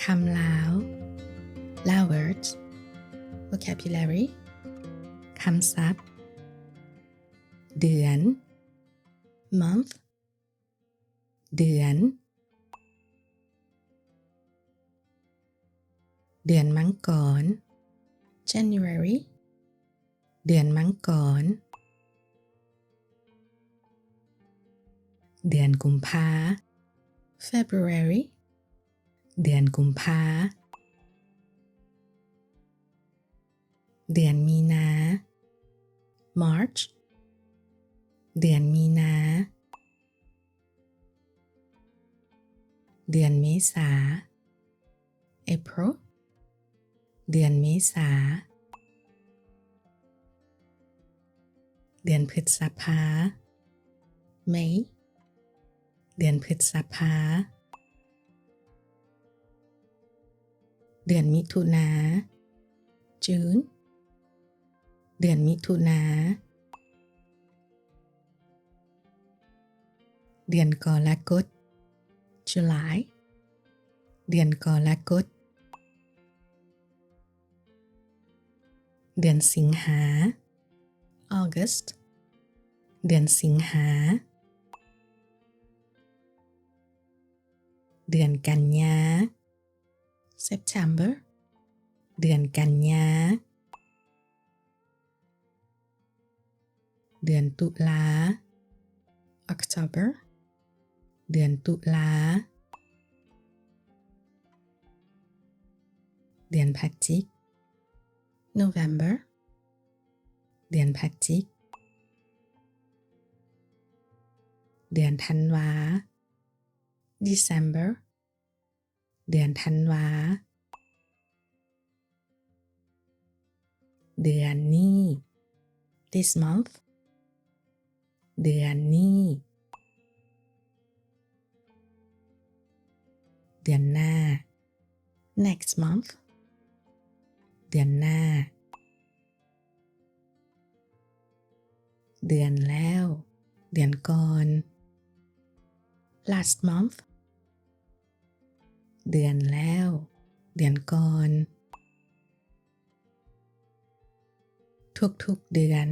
ຄຳລາວ Lao words. Vocabulary. ຄຳສັບ ເດືອນ month. ເດືອນ ເດືອນມັງກອນ January. ເດືອນມັງກອນ ເດືອນກຸມພາ February. ເດືອນກຸມພາ ເດືອນມີນາ March. ເດືອນມີນາ ເດືອນເມສາ April. ເດືອນເມສາ ເດືອນພຶດສະພາ May. ເດືອນພຶດສະພາ ເດືອນມິຖຸນາ June. ເດືອນມິຖຸນາ ເດືອນກໍລະກົດ July. ເດືອນກໍລະກົດ ເດືອນສິງຫາ August. ເດືອນສິງຫາ ເດືອນກັນຍາ September. ເດືອນກັນຍາ ເດືອນຕຸລາ October. ເດືອນຕຸລາ ເດືອນພະຈິກ November. ເດືອນພະຈິກ ເດືອນທັນວາ December. ເດືອນທັນວາ ເດືອນນີ້ this month. ເດືອນນີ້ ເດືອນໜ້າ next month. ເດືອນໜ້າ ເດືອນແລ້ວ ເດືອນກ່ອນ last month. ເດືອນແລ້ວ ເດືອນກ່ອນ ທຸກໆເດືອນ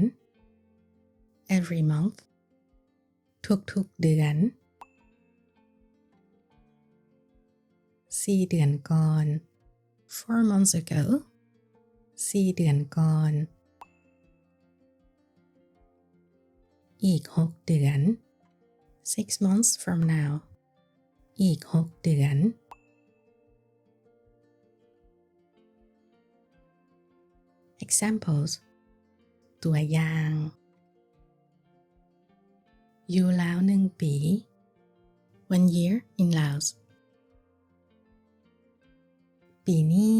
every month. ທຸກໆເດືອນ ສີ່ເດືອນກ່ອນ four months ago. ສີ່ເດືອນກ່ອນ ອີກຫົກເດືອນ six months from now. ອີກຫົກເດືອນ examples. ຕົວຢ່າງ ຢູ່ລາວໜຶ່ງປີ one year in Laos. ປີນີ້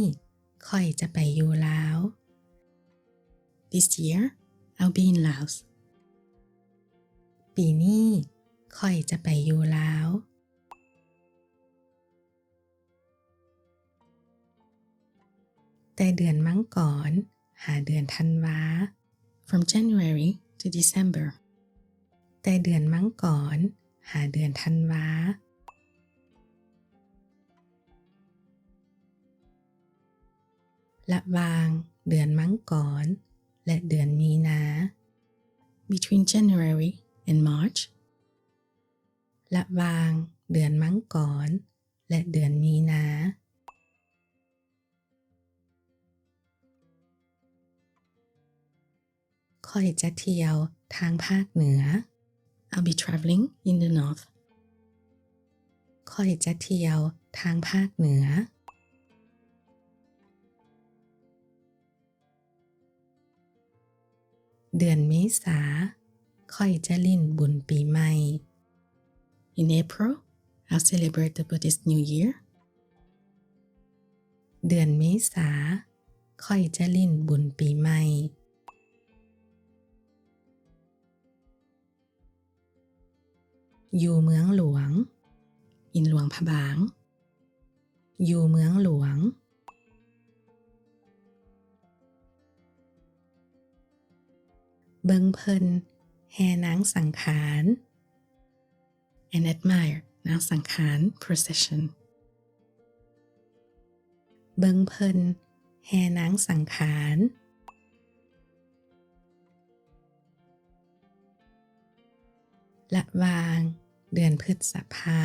ຂ້ອຍຈະໄປຢູ່ລາວ This year I'll be in Laos. ປີນີ້ຂ້ອຍຈະໄປຢູ່ລາວ ແຕ່ເດືອນມັງກອນຫາເດືອນທັນວາ From January to December. ແຕ່ເດືອນມັງກອນຫາເດືອນທັນວາ ລະຫວ່າງເດືອນມັງກອນ ແລະ ເດືອນມີນາ Between January and March. ລະຫວ່າງເດືອນມັງກອນ ແລະ ເດືອນມີນາ ຂ້ອຍຈະທ່ຽວທາງພາກເໜືອ I'll be traveling in the north. ຂ້ອຍຈະທ່ຽວທາງພາກເໜືອ ເດືອນເມສາ ຂ້ອຍຈະຫຼິ້ນບຸນປີໃໝ່ In April, I'll celebrate the Buddhist New Year. ເດືອນເມສາ ຂ້ອຍຈະຫຼິ້ນບຸນປີໃໝ່ ຢູ່ເມືອງຫຼວງ In ຫຼວງພະບາງ ຢູ່ເມືອງຫຼວງ ເບິ່ງເພິ່ນແຫ່ນາງສັງຂານ and admire ນາງສັງຂານ procession. ເບິ່ງເພິ່ນແຫ່ນາງສັງຂານ ລະຫວ່າງເດືອນພຶດສະພາ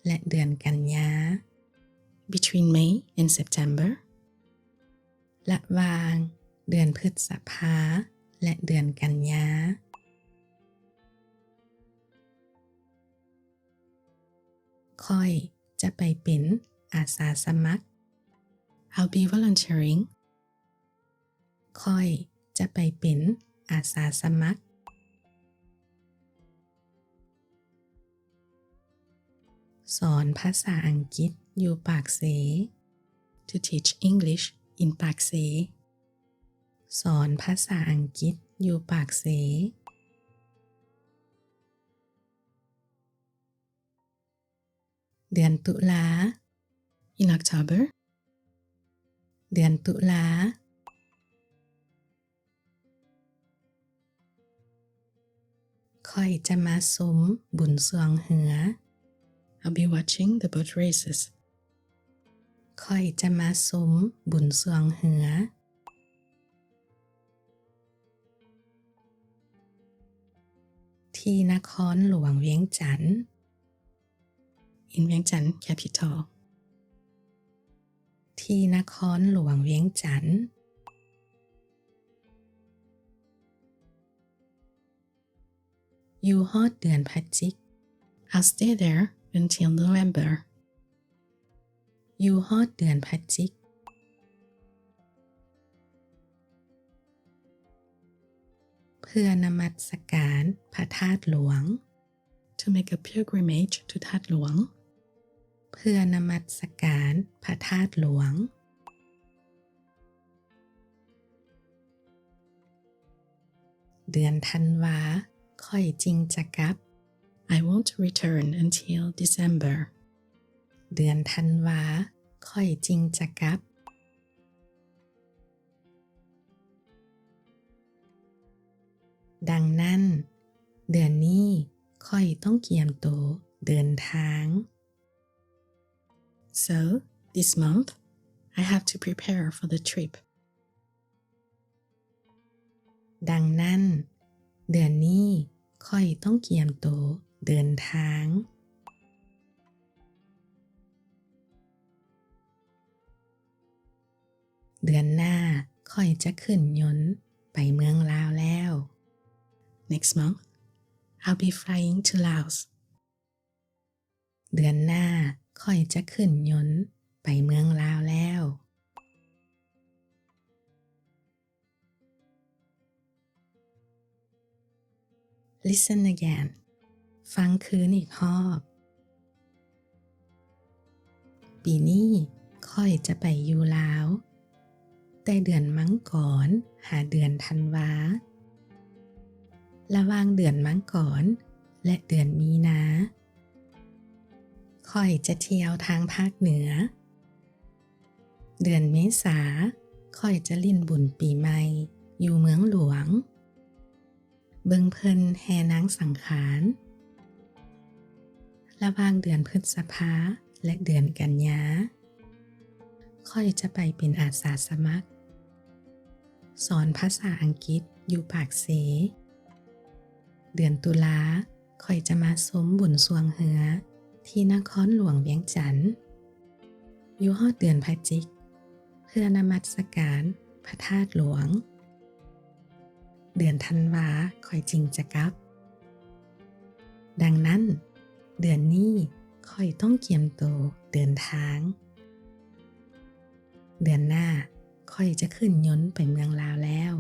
ແລະ ເດືອນກັນຍາ Between May and September. ລະຫວ່າງເດືອນພຶດສະພາ ແລະ ເດືອນກັນຍາ. ຂ້ອຍຈະໄປເປັນອາສາສະໝັກ. I'll be volunteering. ຂ້ອຍຈະໄປເປັນອາສາສະໝັກ ສອນພາສາອັງກິດຢູ່ປາກເຊ. To teach English in ປາກເຊ. ສອນພາສາອັງກິດຢູ່ປາກເຊ. ເດືອນຕຸລາ. In October. ເດືອນຕຸລາ. ຂ້ອຍຈະມາຊົມບຸນຊ່ວງເຮືອ. I'll be watching the boat races. ຂ້ອຍຈະມາຊົມບຸນຊ່ວງເຮືອ ທີ່ນະຄອນຫຼວງວຽງຈັນ. In Vientiane capital. ທີ່ນະຄອນຫຼວງວຽງຈັນ. ຢູ່ຮອດເດືອນພະຈິກ. I'll stay there until November. ຢູ່ຮອດເດືອນພະຈິກ ເພື່ອນະມັດສະການພະທາດຫຼວງ. To make a pilgrimage to Thad Luang. ເພື່ອນະມັດສະການພະທາດຫຼວງ. ເດືອນທັນວາ ຂ້ອຍຈຶ່ງຈະກັບ. I won't return until December. ເດືອນທັນວາ ຂ້ອຍຈຶ່ງຈະກັບ. ດັ່ງນັ້ນ ເດືອນນີ້ຂ້ອຍຕ້ອງກຽມໂຕເດີນທາງ. So, this month, I have to prepare for the trip. ດັ່ງນັ້ນ ເດືອນນີ້ຂ້ອຍຕ້ອງກຽມໂຕເດີນທາງ. ເດືອນໜ້າຂ້ອຍຈະຂຶ້ນຍົນໄປເມືອງລາວແລ້ວ. Next month, I'll be flying to Laos. ເດືອນໜ້າຂ້ອຍຈະຂຶ້ນຍົນໄປເມືອງລາວແລ້ວ. Listen again. ຟັງຄືນອີກຮອບ. ປີນີ້ຂ້ອຍຈະໄປຢູ່ລາວ ແຕ່ເດືອນມັງກອນຫາເດືອນທັນວາ. ລະຫວ່າງເດືອນມັງກອນ ແລະ ເດືອນມີນາ ຂ້ອຍຈະທ່ຽວທາງພາກເໜືອ. ເດືອນເມສາ ຂ້ອຍຈະຫຼິ້ນບຸນປີໃໝ່ຢູ່ເມືອງຫຼວງ. ເບິ່ງເພິ່ນແຫ່ນາງສັງຂານ. ລະຫວ່າງເດືອນພຶດສະພາ ແລະ ເດືອນກັນຍາ ຂ້ອຍຈະໄປເປັນອາສາສະໝັກ ສອນພາສາອັງກິດຢູ່ປາກເຊ. ເດືອນຕຸລາ ຂ້ອຍຈະມາຊົມບຸນຊ່ວງເຮືອທີ່ນະຄອນຫຼວງວຽງຈັນ. ຢູ່ຮອດເດືອນພະຈິກ ເພື່ອນະມັດສະການພະທາດຫຼວງ. ເດືອນທັນວາຂ້ອຍຈຶ່ງຈະກັບ. ດັ່ງນັ້ນ ເດືອນນີ້ຂ້ອຍຕ້ອງກຽມໂຕເດີນທາງ. ເດືອນໜ້າຂ້ອຍຈະຂຶ້ນຍົນໄປເມືອງລາວແລ້ວ.